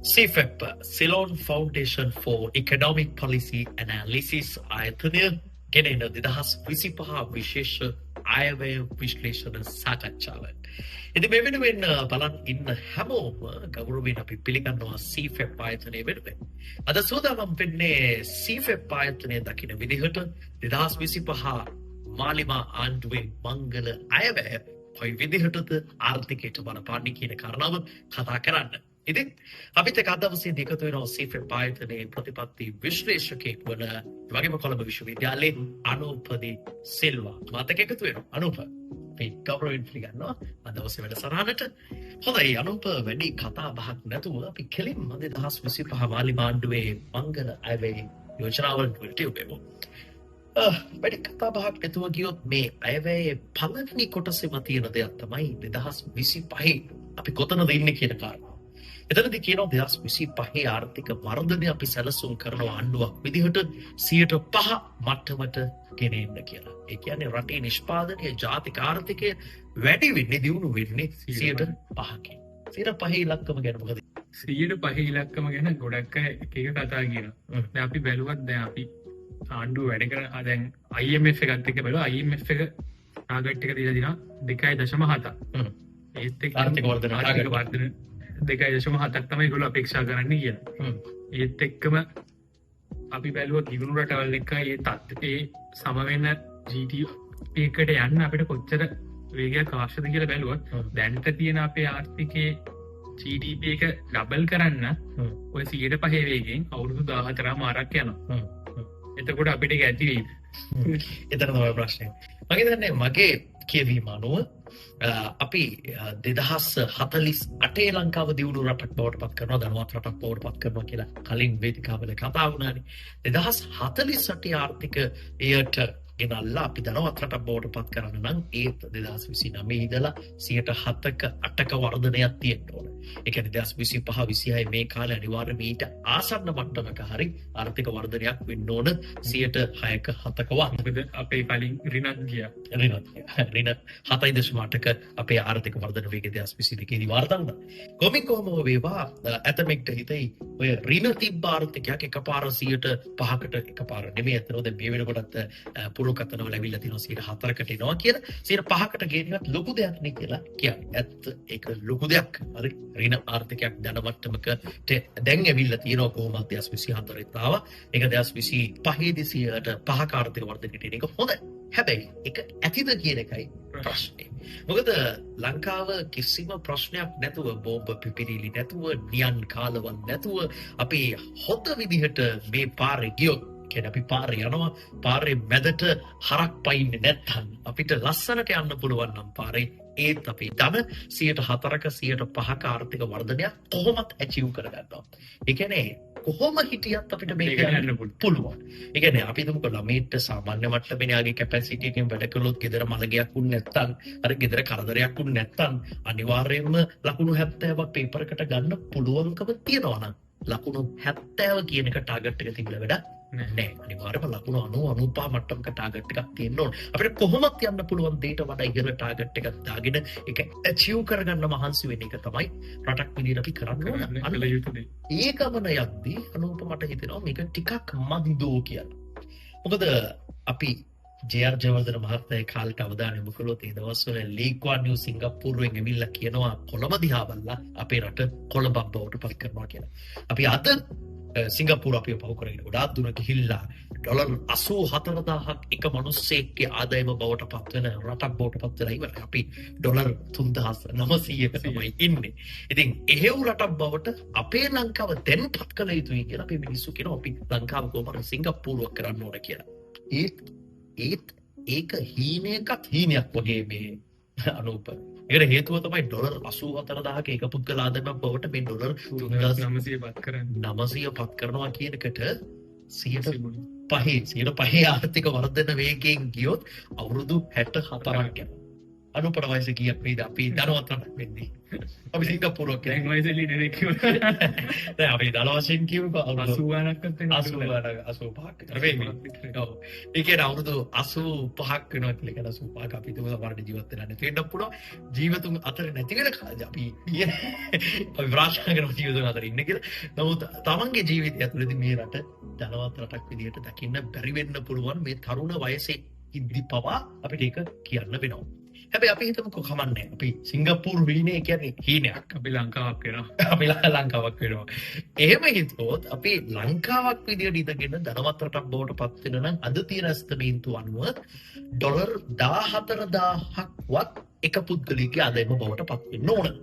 CFEP, Ceylon Foundation for Economic Policy Analysis ආයතනය ගෙන එන 2025 විශේෂ අයවැය විශ්ලේෂණ සාකච්ඡාව. ඉතින් මේ වෙනුවෙන් බලන් ඉන්න හැමෝම ගෞරවයෙන් අපි පිළිගන්නවා CFEP ආයතනය වෙනුවෙන්. අද සූදානම් වෙන්නේ CFEP ආයතනය දකින විදිහට 2025 මාලිමා ආණ්ඩුවේ මංගල අයවැය කොයි විදිහටද ආර්ථිකයට බලපාන්නේ කියන කාරණාව කතා කරන්න. ඉතින් අපිත් එක්ක අද දවසේදී එකතු වෙනවා CFEP ආයතනයේ ප්‍රතිපත්ති විශ්ලේෂකයෙක් වන ඒ වගේම කොළඹ විශ්වවිද්‍යාලයේ අනූප සිල්වා මාත් එක්ක එකතු වෙනවා. අනූප, අපි ගෞරවයෙන් පිළිගන්නවා අද දවසේ වැඩසටහනට. හොඳයි අනූප, වැඩි කතා බහක් නැතුව අපි කෙලින්ම 2025 මාලිමා ආණ්ඩුවේ මංගල අයවැය යෝජනාවලට යමු. වැඩි කතා බහක් නැතුව ගියොත් මේ අයවැයේ පළවෙනි කොටසෙම තියෙන දෙයක් තමයි 2025 අපි කොතනද ඉන්නේ කියන කාරණාව. එතනදී කියනවා 2025 ආර්ථික වර්ධනය අපි සැලසුම් කරන ආණ්ඩුවක් විදිහට 105 මට්ටමට ගෙන එන්න කියලා. ඒ කියන්නේ රටේ නිෂ්පාදනය, ජාතික ආර්ථිකය වැඩි වෙන්නේ, දියුණු වෙන්නේ 105කින්. 105 ඉලක්කම ගැන මොකද? 105 ඉලක්කම ගැන ගොඩක් අය එක එක කතා කියනවා. දැන් අපි බැලුවත් දැන් අපි ආණ්ඩුව වැඩ කරන දැන් IMF එකත් එක්ක බැලුවා, IMF එක ටාගට් එක දීලා දිනවා 2.7. ඒත් එක්ක ආර්ථික වර්ධන ආර්ථික වර්ධන 2.7ක් තමයි ඒගොල්ලෝ අපේක්ෂා කරන්නේ කියලා. ඒත් එක්කම අපි බැලුවොත් දියුණු රටවල් එක්ක ඒ තත්ත්වයේ සම වෙන GDP එකට යන්න අපිට කොච්චර වේගයක් අවශ්‍යද කියලා බැලුවොත් දැනට තියෙන අපේ ආර්ථිකයේ GDP එක ඩබල් කරන්න ඔය 105 වේගයෙන් අවුරුදු 14 මාරක් යනවා. එතකොට අපිට ඒක ඇති වෙයිද? එතන තමයි ප්‍රශ්නේ. මම හිතන්නේ මගේ කියවීම අනුව අපි 2048 ලංකාව දියුණු රටක් බවට පත් කරනවා, ධනවත් රටක් බවට පත් කරනවා කියලා කලින් වේදිකාවල කතා වුණානේ. 2048 ආර්ථිකයට ගෙනල්ලා අපි ධනවත් රටක් බවට පත් කරන්න නම් ඒත් 2029 ඉඳලා 7ක 8ක වර්ධනයක් තියෙන්න ඕන. ඒ කියන්නේ 2025 26 මේ කාලේ අනිවාර්යයෙන්ම ඊට ආසන්න මට්ටමක හරි ආර්ථික වර්ධනයක් වෙන්න ඕන 6ක 7ක වත්. මොකද අපේ කලින් ඍණත් ගියා. ඍණත් ගියා. ඍණ 7.8ක අපේ ආර්ථික වර්ධන වේගය 2022 දී වාර්තා වුණා. කොමින් කොහොම වේවා ඇතමෙක්ට හිතෙයි ඔය ඍණ තිබ්බ ආර්ථිකයක් එකපාර 105කට එකපාර නෙමෙයි. ඇත්තටම දැන් මේ වෙනකොටත් පුරකතනවල ඇවිල්ලා තියෙනවා 4කට එනවා කියලා. 5කට ගේන එකත් ලොකු දෙයක් නේ කියලා කියන්නේ. ඇත්ත ඒක ලොකු දෙයක්. හරි, ඍණ ආර්ථිකයක් ධන මට්ටමකට දැන් ඇවිල්ලා තියෙනවා කොහොමද 2024 ආවා. ඒක 2025 දී 5ක ආර්ථික වර්ධනයට එන එක හොඳයි. හැබැයි ඒක ඇතිද කියන එකයි ප්‍රශ්නේ. මොකද ලංකාව කිසිම ප්‍රශ්නයක් නැතුව, බෝම්බ පිපිරිලි නැතුව, නියන් කාලවල් නැතුව අපි හොඳ විදිහට මේ පාරේ ගියොත්, කියන්නේ අපි පාරේ යනවා, පාරේ මැදට හරක් පයින්නේ නැත්නම් අපිට ලස්සනට යන්න පුළුවන් නම් පාරේ, ඒත් අපි ධන 4ක 5ක ආර්ථික වර්ධනයක් කොහොමත් ඇචීව් කරගන්නවා. ඒ කියන්නේ කොහොම හිටියත් අපිට මේක යන්න පුළුවන්. ඒ කියන්නේ අපි හිතමුකෝ ළමයින්ට සාමාන්‍ය මට්ටමේ යාගේ කැපැසිටි එකෙන් වැඩ කළොත් ගෙදර මලගයක් වුණ නැත්නම්, අර ගෙදර කරදරයක් වුණ නැත්නම් අනිවාර්යයෙන්ම ලකුණු 70ක් පේපර් එකට ගන්න පුළුවන්කම තියෙනවා නම් ලකුණු 70 කියන එක ටාගට් එක තිබිලා වැඩ නෑ. අනිවාර්යයෙන්ම ලකුණු 90 95 මට්ටමක ටාගට් එකක් තියෙන්න ඕන. අපිට කොහොමත් යන්න පුළුවන් දෙයට වඩා ඉහළ ටාගට් එකක් දාගෙන ඒක ඇචීව් කරගන්න මහන්සි වෙන එක තමයි රටක් විදිහට අපි කරන්න ඕන. අන්න ඒ ගමන යද්දී අනූප මට හිතෙනවා මේක ටිකක් මදිදෝ කියලා. මොකද අපි ජේ.ආර්. ජයවර්ධන මහත්තයා කාලේට අවධානය යොමු කළොත් ඒ දවස්වල ලී ක්වාන් you සිංගප්පූරුවෙන් ඇවිල්ලා කියනවා කොළඹ දිහා බලලා අපේ රට කොළඹක් බවට පත් කරනවා කියලා. අපි අද සිංගප්පූරුව අපිව පහු කරගෙන ගොඩාක් දුර ගිහිල්ලා $84,000ක් එක මිනිස්සෙක්ගේ ආදායම බවට පත් වෙන රටක් බවට පත් වෙලා ඉවරයි. අපි $3,900ක තමයි ඉන්නේ. ඉතින් එහෙව් රටක් බවට අපේ ලංකාව දැන් පත් කළ යුතුයි කියලා අපේ මිනිස්සු කියනවා. අපි ලංකාව කොහොම හරි සිංගප්පූරුවක් කරන්න ඕන කියලා. ඒත් ඒක හීනයකත් හීනයක් වගේ මේ අනූප. ඒකට හේතුව තමයි $84,000ක එක පුද්ගල ආදායමක් බවට මේ $3,900 පත් කරන්නේ. 900 පත් කරනවා කියන එකට 105 105 ආර්ථික වර්ධන වේගයෙන් ගියොත් අවුරුදු 64ක් යනවා. අනුපට වයස කීයක් වෙයිද අපි ධනවත් රටක් වෙන්නේ? අපි සිංගප්පූරුවක් දැන් වයසේ ලීඩර් එක්ක කිව්වා. දැන් අපි දල වශයෙන් කියමුකෝ අවුරුදු 80 ගානක්වත් වෙනවා. 80 ගානක් 85ක් විතර වෙයි. ඔව්. ඒ කියන්නේ අවුරුදු 85ක් වෙනවා කියලා කියන 85ක් අපි තුම සමහරට ජීවත් වෙලා නැති වෙන්නත් පුළුවන්. ජීවතුන් අතර නැති වෙන කාලේ අපි අපි ප්‍රාර්ථනා කරමු ජීවතුන් අතර ඉන්න කියලා. නමුත් තමන්ගේ ජීවිතය ඇතුළතදී මේ රට ධනවත් රටක් විදිහට දකින්න බැරි වෙන්න පුළුවන් මේ තරුණ වයසේ ඉද්දි පවා අපිට ඒක කියන්න වෙනවා. හැබැයි අපි හිතමුකෝ කමන්නේ අපි සිංගප්පූරු හීනේ කියන්නේ හීනයක්. අපි ලංකාවක් වෙනවා. අපි ලංකාවක් වෙනවා. එහෙම හිතුවොත් අපි ලංකාවක් විදියට ඉඳගෙන ධනවත් රටක් බවට පත් වෙන නම් අද තියෙන ඇස්තමේන්තු අනුව ඩොලර් 14,000ක්වත් එක පුද්ගලයෙක්ගේ ආදායම බවට පත් වෙන්න ඕන.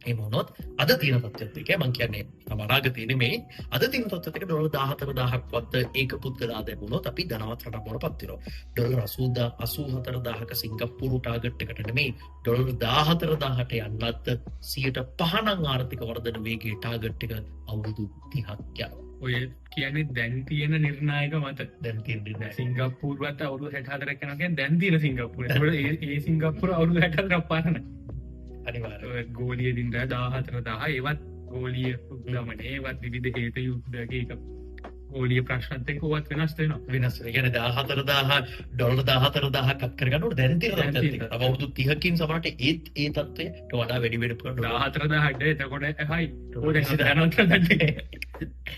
එහෙම වුණොත් අද තියෙන තත්ත්වයත් එක්ක මං කියන්නේ තම අනාගතේ නෙමෙයි, අද තියෙන තත්ත්වයත් එක්ක ඩොලර් 14,000ක්වත් ඒක පුද්ගල ආදායම වුණොත් අපි ධනවත් රටක් බවට පත් වෙනවා. ඩොලර් 84,000ක සිංගප්පූරු ටාගට් එකට නෙමෙයි, ඩොලර් 14,000ට යන්නත් 5% නම් ආර්ථික වර්ධන වේගයේ ටාගට් එක අවුරුදු 30ක් යනවා. ඔය කියන්නේ දැන් තියෙන නිර්ණායක මත. දැන් තියෙන නිර්ණායක. සිංගප්පූරුවත් අවුරුදු 64ක් යනවා කියන්නේ දැන් තියෙන සිංගප්පූරුව. ඒතකොට ඒ සිංගප්පූරුව අවුරුදු 64ක් පාරන. අනිවාර්යයෙන්. ගෝලීය දින 14,000 ඒවත් ගෝලීය උද්දමනය, ඒවත් විවිධ හේතු යුද්ධක එක ගෝලීය ප්‍රශ්නත් එක්ක ඔවත් වෙනස් වෙනවා. වෙනස් වෙනවා. ඒ කියන්නේ 14,000 ඩොලර් 14,000ක් අත් කරගන්න ඕන දැන් තියෙන තත්ත්වයත් එක්ක. තව අවුරුදු 30කින් සමහරට ඒත් ඒ තත්ත්වයට වඩා වැඩි වෙන්න පුළුවන්. 14,000ට එතකොට හයි. ඔය දැන් 14,000ට.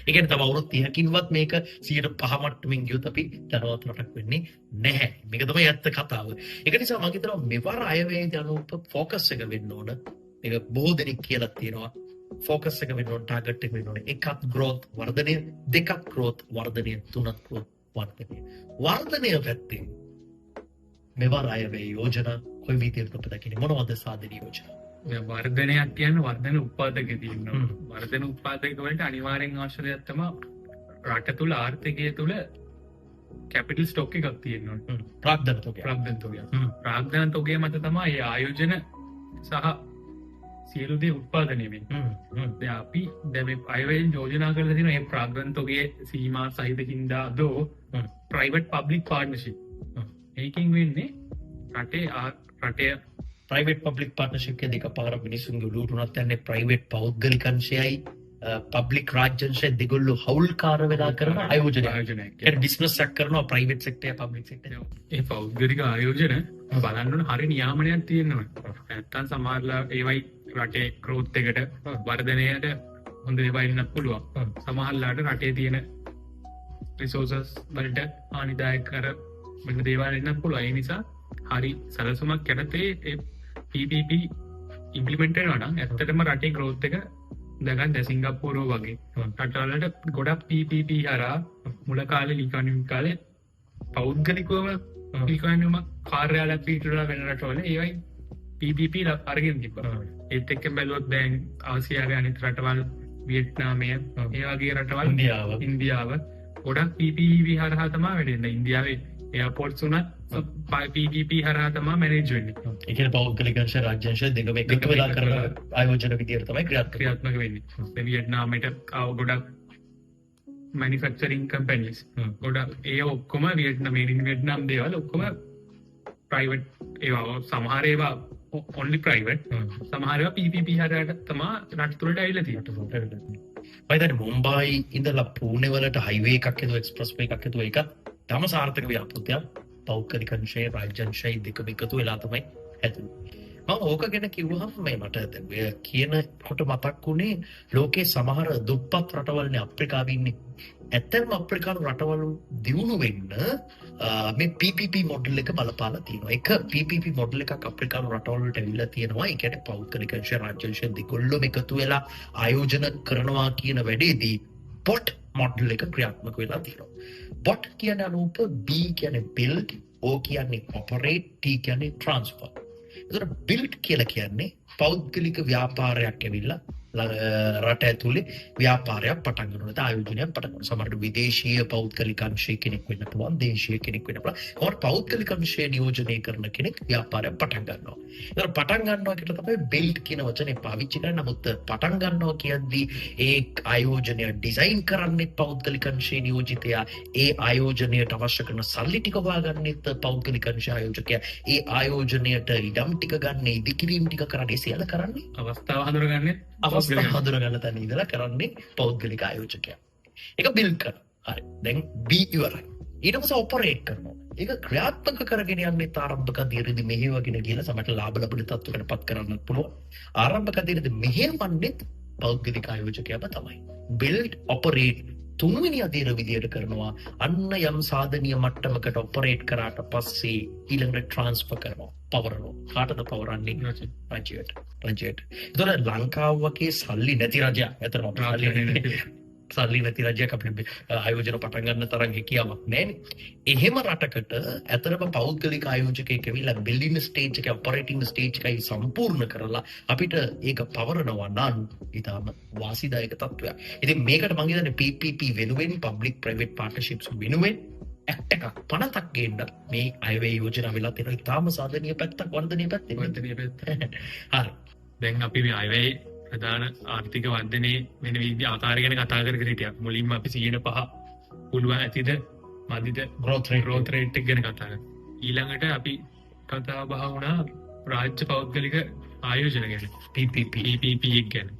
ඒ කියන්නේ තව අවුරුදු 30කින්වත් මේක 105 මට්ටමින් ගියොත් අපි ධනවත් රටක් වෙන්නේ නැහැ. මේක තමයි ඇත්ත කතාව. ඒක නිසා මම හිතනවා මෙවර අයවැයේදී අනුප ෆෝකස් එක වෙන්න ඕන. මේක බොහෝ දෙනෙක් කියලා තියෙනවා. ෆෝකස් එක වෙන්න ඕන, ටාගට් එක වෙන්න ඕන. එකක් ග්‍රෝත් වර්ධනය, දෙකක් ග්‍රෝත් වර්ධනය, තුනක් ග්‍රෝත් වර්ධනය. වර්ධනය පැත්තෙන් මෙවර අයවැය යෝජනා කොයි විදිහටද ඔබ දකින්නේ? මොනවද සාධන යෝජනා? දැන් වර්ධනයක් කියන්නේ වර්ධන උත්පාදක තියෙනවා. වර්ධන උත්පාදක වලට අනිවාර්යෙන් අවශ්‍ය දෙයක් තමයි රට තුල ආර්ථිකය තුල කැපිටල් ස්ටොක් එකක් තියෙන්න ඕන. ප්‍රාග්ධන තොගය. ප්‍රාග්ධන තොගය. ප්‍රාග්ධන තොගය මත තමයි මේ ආයෝජන සහ සියලු දේ උත්පාදනය වෙන්නේ. දැන් අපි දැන් මේ අයවැයෙන් යෝජනා කරලා තියෙන මේ ප්‍රාග්ධන තොගයේ සීමා සහිත හින්දා දෝ ප්‍රයිවට් පබ්ලික් පාර්ට්නර්ෂිප්. ඒකෙන් වෙන්නේ රටේ ප්‍රයිවට් පබ්ලික් පාර්ට්නර්ෂිප් එක දෙකපාර මිනිසුන්ගේ ඔලුවට උනත් යන්නේ ප්‍රයිවට් පෞද්ගලික අංශයයි පබ්ලික් රාජ්‍ය අංශයයි දෙගොල්ලෝ හවුල්කාර වෙලා කරන ආයෝජනයක්. ආයෝජනයක්. ඒ කියන්නේ බිස්නස් එකක් කරනවා ප්‍රයිවට් සෙක්ටර් එක පබ්ලික් සෙක්ටර් එක. ඒ පෞද්ගලික ආයෝජන බලන්න ඕන හරි නියාමනයක් තියෙනවා. නැත්තම් සමහරලා ඒවයි රටේ ග්‍රෝත් එකට වර්ධනයට හොඳ දේවල් එන්නත් පුළුවන්. සමහරලාට රටේ තියෙන රිසෝසස් වලට හානිදායක කර වෙන දේවල් එන්නත් පුළුවන්. ඒ නිසා හරි සැලසුමක් යටතේ ඒ PPP implement වෙනවා නම් ඇත්තටම රටේ ග්‍රෝත් එක දැන් දැන් සිංගප්පූරුව වගේ රටවලට ගොඩක් PPP හරහා මුල කාලේ ලිකොනියම් කාලේ පෞද්ගලිකවම ලිකොනියම් කාර්යාලයක් පිහිටුවලා වෙන රටවල ඒවයි PPP අරගෙන තිබ්බා. ඒත් එක්ක බැලුවොත් දැන් ආසියාවේ අනිත් රටවල් වියට්නාමය ඒ වගේ රටවල් ඉන්දියාව ගොඩක් PPP හරහා තමයි වැඩෙන්නේ. ඉන්දියාවේ එයාපෝට්ස් උනත් PPP හරහා තමයි මැනේජ් වෙන්නේ. ඒ කියන්නේ පෞද්ගලික අංශ රාජ්‍ය අංශ දෙකම එකතු වෙලා කරන ආයෝජන විදියට තමයි ක්‍රියාත්මක වෙන්නේ. දැන් වියට්නාමයට ආව ගොඩක් මැනුෆැක්චරින් කම්පැනිස් ගොඩක් ඒ ඔක්කොම වියට්නාම මේඩ් ඉන් වියට්නාම් දේවල් ඔක්කොම ප්‍රයිවට් ඒවා සමහර ඒවා ඔන්ලි ප්‍රයිවට් සමහර ඒවා PPP හරහා තමයි රට තුළට ඇවිල්ලා තියෙන්නේ. මම හිතන්නේ මුම්බායි ඉඳලා පූනේ වලට හයිවේ එකක් හදුවා, එක්ස්ප්‍රස් වේ එකක් හදුවා. ඒකත් තම සාර්ථක ව්‍යාපෘතියක්. පෞද්ගලික අංශය රාජ්‍ය අංශය දෙකම එකතු වෙලා තමයි හැදුනේ. මම ඕක ගැන කිව්වහම මේ මට දැන් ඔය කියනකොට මතක් වුණේ ලෝකේ සමහර දුප්පත් රටවල්නේ අප්‍රිකාවේ ඉන්නේ. ඇත්තටම අප්‍රිකානු රටවල් දියුණු වෙන්න මේ PPP model එක බලපාලා තියෙනවා. එක PPP model එකක් අප්‍රිකානු රටවල් වලට ඇවිල්ලා තියෙනවා. ඒ කියන්නේ පෞද්ගලික අංශය රාජ්‍ය අංශය දෙකොල්ලොම එකතු වෙලා ආයෝජන කරනවා කියන වැඩේදී බොට් මොඩල් එක ක්‍රියාත්මක වෙලා තියෙනවා. බොට් කියන්නේ අනූප, B කියන්නේ බිල්ඩ්, O කියන්නේ ඔපරේට්, T කියන්නේ ට්‍රාන්ස්ෆර්. ඒතර බිල්ඩ් කියලා කියන්නේ පෞද්ගලික ව්‍යාපාරයක් ඇවිල්ලා රට ඇතුලේ ව්‍යාපාරයක් පටන් ගන්නවා. නැත්නම් ආයෝජනයක් පටන් ගන්නවා. සමහරවිට විදේශීය පෞද්ගලික අංශයේ කෙනෙක් වෙන්න පුළුවන්, දේශීය කෙනෙක් වෙන්න පුළුවන්. කොහොමද පෞද්ගලික අංශය නියෝජනය කරන කෙනෙක් ව්‍යාපාරයක් පටන් ගන්නවා. ඒතර පටන් ගන්නවා කියලා තමයි බිල්ඩ් කියන වචනේ පාවිච්චි කරන්නේ. නමුත් පටන් ගන්නවා කියද්දී ඒ ආයෝජනය ඩිසයින් කරන්නේ පෞද්ගලික අංශයේ නියෝජිතයා, ඒ ආයෝජනයට අවශ්‍ය කරන සල්ලි ටික හොයාගන්නෙත් පෞද්ගලික අංශ ආයෝජකයා, ඒ ආයෝජනයට ඉඩම් ටික ගන්න, ඉදිකිරීම් ටික කරන්නේ, සියල්ල කරන්නේ අවස්ථාව හඳුනගන්නේ, අවස්ථාව හඳුනගන්න තැන ඉඳලා කරන්නේ පෞද්ගලික ආයෝජකයා. ඒක බිල්ඩ් කරනවා. හරි. දැන් බී ඉවරයි. ඊට පස්සේ ඔපරේට් කරනවා. ඒක ක්‍රියාත්මක කරගෙන යන්නේ ආරම්භක අධීරෙදි මෙහෙවගෙන ගිහලා සමහරට ලාභ ලබන තත්ත්වයකට පත් කරන්නත් පුළුවන්. ආරම්භක අධීරෙදි මෙහෙවන්නේත් පෞද්ගලික ආයෝජකයාම තමයි. බිල්ඩ්, ඔපරේට් තුන්වෙනි අධීර විදියට කරනවා. අන්න යම් සාධනීය මට්ටමකට ඔපරේට් කරාට පස්සේ ඊළඟට ට්‍රාන්ස්ෆර් කරනවා, පවරනවා. කාටද පවරන්නේ? රජයට. රජයට. ඒතකොට ලංකාව වගේ සල්ලි නැති රජයක්, ඇත්තටම සල්ලි නැති රජයක් අපිට ආයෝජන පටන් ගන්න තරම් හැකියාවක් නැහැනේ. එහෙම රටකට ඇත්තටම පෞද්ගලික ආයෝජකයෙක් ඇවිල්ලා බිල්ඩින් ස්ටේජ් එක, ඔපරේටිං ස්ටේජ් එකයි සම්පූර්ණ කරලා අපිට ඒක පවරනවා නම් ඊටාම වාසිදායක තත්ත්වයක්. ඉතින් මේකට මං හිතන්නේ PPP වෙනුවෙන්, පබ්ලික් ප්‍රයිවට් පාර්ට්නර්ෂිප්ස් වෙනුවෙන් ඇක්ට් එකක් පනතක් ගේන්න මේ අයවැය යෝජනා වෙලා තියෙනවා. ඊටාම සාධනීය පැත්තක්, වර්ධනීය පැත්තක්. වර්ධනීය පැත්ත. හරි. දැන් අපි මේ අයවැය ප්‍රධාන ආර්ථික වර්ධනයේ වෙන විවිධ ආකාර ගැන කතා කර කර හිටියා. මුලින්ම අපි 105 පුළුවන් ඇතිද මදිද growth rate, growth rate එක ගැන කතා කරා. ඊළඟට අපි කතා බහ වුණා රාජ්‍ය පෞද්ගලික ආයෝජන ගැන, PPP, PPP එක ගැන.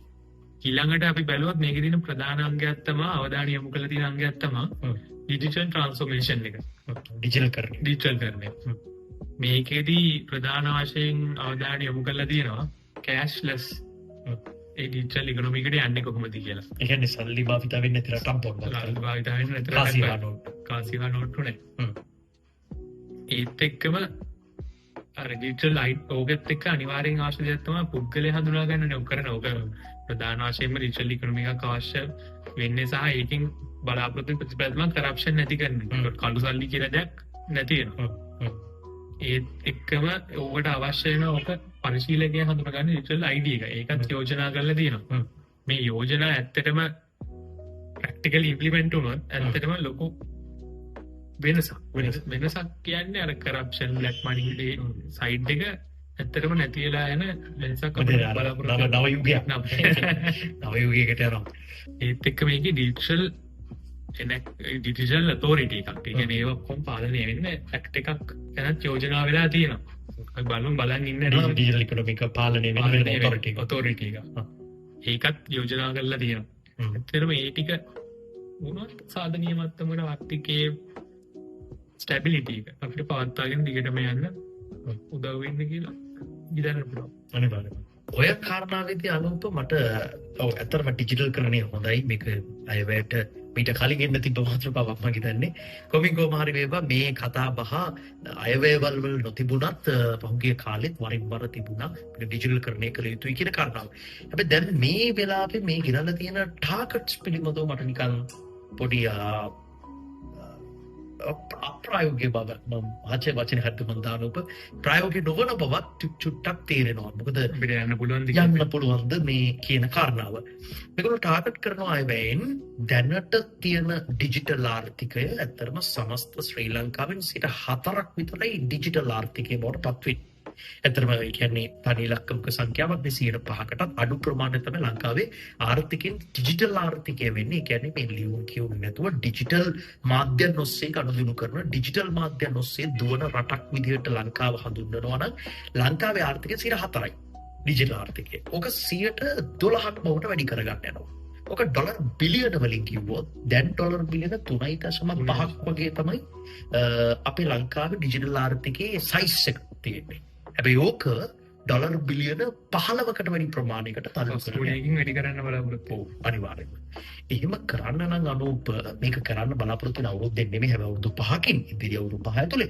ඊළඟට අපි බැලුවොත් මේකේ තියෙන ප්‍රධාන අංගයක් තමයි, අවධානය යොමු කරලා තියෙන අංගයක් තමයි ඩිජිටල් ට්‍රාන්ස්ෆෝමේෂන් එක, ඩිජිටල් කරණය. ඩිජිටල් කරණය. මේකෙදී ප්‍රධාන වශයෙන් අවධානය යොමු කරලා තියෙනවා කෑෂ්ලස් ඒ ඩිජිටල් ඉකොනොමි එකට යන්නේ කොහොමද කියලා. ඒ කියන්නේ සල්ලි භාවිත වෙන්නේ නැති රටක් බොන්න. සල්ලි භාවිත වෙන්නේ නැති රටක්. කාසිවා නෝට්ටු නෑ. ඒත් එක්කම අර ඩිජිටල් අයිඩි ඕකෙත් එක්ක අනිවාර්යෙන් අවශ්‍ය දෙයක් තමයි පුද්ගලයා හඳුනා ගන්න නේ කරන. ඕක ප්‍රධාන වශයෙන්ම ඩිජිටල් ඉකොනොමි එකක් අවශ්‍ය වෙන්නේ සහ ඒකෙන් බලාපොරොත්තු වෙන ප්‍රතිඵල තමයි කරප්ෂන් නැති කරන එක. කළු සල්ලි කියලා දෙයක් නැති වෙනවා. ඒත් එක්කම ඕකට අවශ්‍ය වෙන ඕක පරිශීලකය හඳුනගන්න ඩිජිටල් ID එක. ඒකත් යෝජනා කරලා තියෙනවා. මේ යෝජනා ඇත්තටම ප්‍රැක්ටිකලි ඉම්ප්ලිමන්ට් වුණොත් ඇත්තටම ලොකු වෙනසක්. වෙනසක් කියන්නේ අර කරප්ෂන්, බ්ලැක් මනි ඒ සයිඩ් එක ඇත්තටම නැති වෙලා යන වෙනසක් අපිට බලාපොරොත්තු නව යුගයක්. නව යුගයකට යනවා. ඒත් එක්ක මේකේ ඩිජිටල් ඩිජිටල් ඔතොරිටි එකක්. ඒ කියන්නේ ඒව ඔක්කොම පාලනය වෙන්න ඇක්ට් එකක් ගැනත් යෝජනා වෙලා තියෙනවා. අපි බලමු, බලන් ඉන්න ඩිජිටල් ඉකොනොමි එක පාලනය වෙන ඔතොරිටි එක. ඔතොරිටි එක. ඒකත් යෝජනා කරලා තියෙනවා. ඇත්තටම ඒ ටික වුණොත් සාධනීය මට්ටමකට ආර්ථිකයේ ස්ටැබිලිටි එක අපිට පවත්වාගෙන දිගටම යන්න උදව් වෙන්න කියලා හිතන්න පුළුවන්. අනිවාර්යයෙන්ම. ඔය කාරණාවේදී අනුප මට ඔව් ඇත්තටම ඩිජිටල් කරණය හොඳයි. මේක අයවැයට මීට කලින් එන්න තිබ්බ මාතෘකාවක් මම හිතන්නේ. කොමින් කොහොම හරි වේවා මේ කතා බහ අයවැයවල් වල නොතිබුණත් පහුගිය කාලෙත් වරින් වර තිබුණා මේක ඩිජිටල් කරණය කළ යුතුයි කියන කාරණාව. හැබැයි දැන් මේ වෙලාවේ මේ ගෙනල්ලා තියෙන ටාගට්ස් පිළිබඳව මට නිකන් පොඩි අප්‍රායෝගික බවක් මම වචනේ හරියට මම දාන උප ප්‍රායෝගික නොවන බවක් චුට්ටක් තේරෙනවා. මොකද අපිට යන්න පුළුවන්ද යන්න පුළුවන්ද මේ කියන කාරණාව. මේගොල්ලෝ ටාගට් කරනවා අයවැයෙන් දැනට තියෙන ඩිජිටල් ආර්ථිකය ඇත්තටම සමස්ත ශ්‍රී ලංකාවෙන් 4% විතරයි ඩිජිටල් ආර්ථිකය බවට පත් වෙන්නේ. ඇත්තටම ඒ කියන්නේ තනි ඉලක්කමක සංඛ්‍යාවක් නේ 5%කටත් අඩු ප්‍රමාණය තමයි ලංකාවේ ආර්ථිකයෙන් ඩිජිටල් ආර්ථිකය වෙන්නේ. ඒ කියන්නේ මේ ලියුම් කියුම් නැතුව ඩිජිටල් මාධ්‍යයන් ඔස්සේ ගනුදෙනු කරන ඩිජිටල් මාධ්‍යයන් ඔස්සේ දුවන රටක් විදිහට ලංකාව හඳුන්වනවා නම් ලංකාවේ ආර්ථිකය 4%යි ඩිජිටල් ආර්ථිකය. ඕක 12%ක් බවට වැඩි කරගන්න යනවා. ඕක ඩොලර් බිලියන වලින් කිව්වොත් දැන් ඩොලර් බිලියන 3.5ක් වගේ තමයි අපේ ලංකාවේ ඩිජිටල් ආර්ථිකයේ සයිස් එක තියෙන්නේ. හැබැයි ඕක ඩොලර් බිලියන 15කට වැඩි ප්‍රමාණයකට තල්ලු කරගෙන වැඩි කරන්න බලාපොරොත්තු අනිවාර්යයෙන්ම. එහෙම කරන්න නම් අනූප මේක කරන්න බලාපොරොත්තු වෙන අවුරුද්දෙන් නෙමෙයි, හැබැයි අවුරුදු 5කින් ඉදිරි අවුරුදු 5 ඇතුලේ.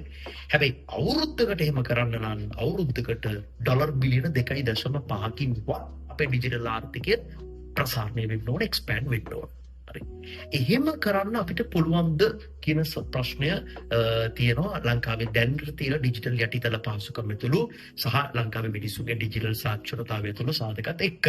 හැබැයි අවුරුද්දකට එහෙම කරන්න නම් අවුරුද්දකට ඩොලර් බිලියන 2.5කින් වත් අපේ ඩිජිටල් ආර්ථිකය ප්‍රසාරණය වෙන්න ඕන, එක්ස්පෑන්ඩ් වෙන්න ඕන. හරි. එහෙම කරන්න අපිට පුළුවන්ද කියන ප්‍රශ්නය තියෙනවා ලංකාවේ දැනට තියෙන ඩිජිටල් යටිතල පහසුකම් ඇතුළු සහ ලංකාවේ මිනිස්සුන්ගේ ඩිජිටල් සාක්ෂරතාවය තුළ සාධකත් එක්ක.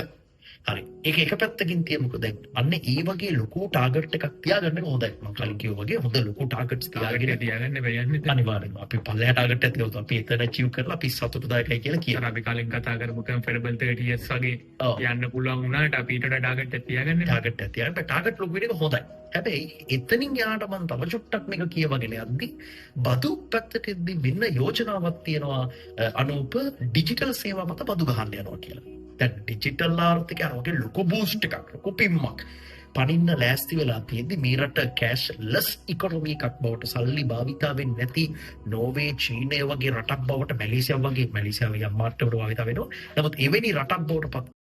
හරි. ඒක එක පැත්තකින් තියමුකෝ. දැන් අන්න ඒ වගේ ලොකු ටාගට් එකක් තියාගන්න එක හොඳයි. මම කලින් කිව්වා වගේ හොඳ ලොකු ටාගට්ස් තියාගෙන බැරි යන්නේ. අනිවාර්යෙන්ම. අපි පල්ලෙහා ටාගට් එකක් තියුවොත් අපි එතන ඇචීව් කරලා අපි සතුටුදායකයි කියලා කියනවා. අපි කලින් කතා කරපු කම්ෆර්ටබල් 30 years වගේ යන්න පුළුවන් වුණාට අපි ඊට වඩා ටාගට් එකක් තියාගන්න. ටාගට් එකක් තියාගන්න. ටාගට් ලොකු වෙන එක හොඳයි. හැබැයි එතනින් යාට මම තව චුට්ටක් මේක කියවගෙන යද්දි බදු පැත්තට එද්දි මෙන්න යෝජනාවක් තියෙනවා අනූප ඩිජිටල් සේවා මත බදු ගහන්න යනවා කියලා. දැන් ඩිජිටල් ආර්ථිකය අර වගේ ලොකු බූස්ට් එකක්, ලොකු පිම්මක් පනින්න ලෑස්ති වෙලා තියෙද්දි මේ රට කෑෂ්ලස් ඉකොනොමි එකක් බවට, සල්ලි භාවිතා වෙන්නේ නැති නෝර්වේ, චීනය වගේ රටක් බවට, මැලේසියාව වගේ, මැලේසියාව යම් මට්ටමකට භාවිතා වෙනවා. නමුත් එවැනි රටක් බවට පත්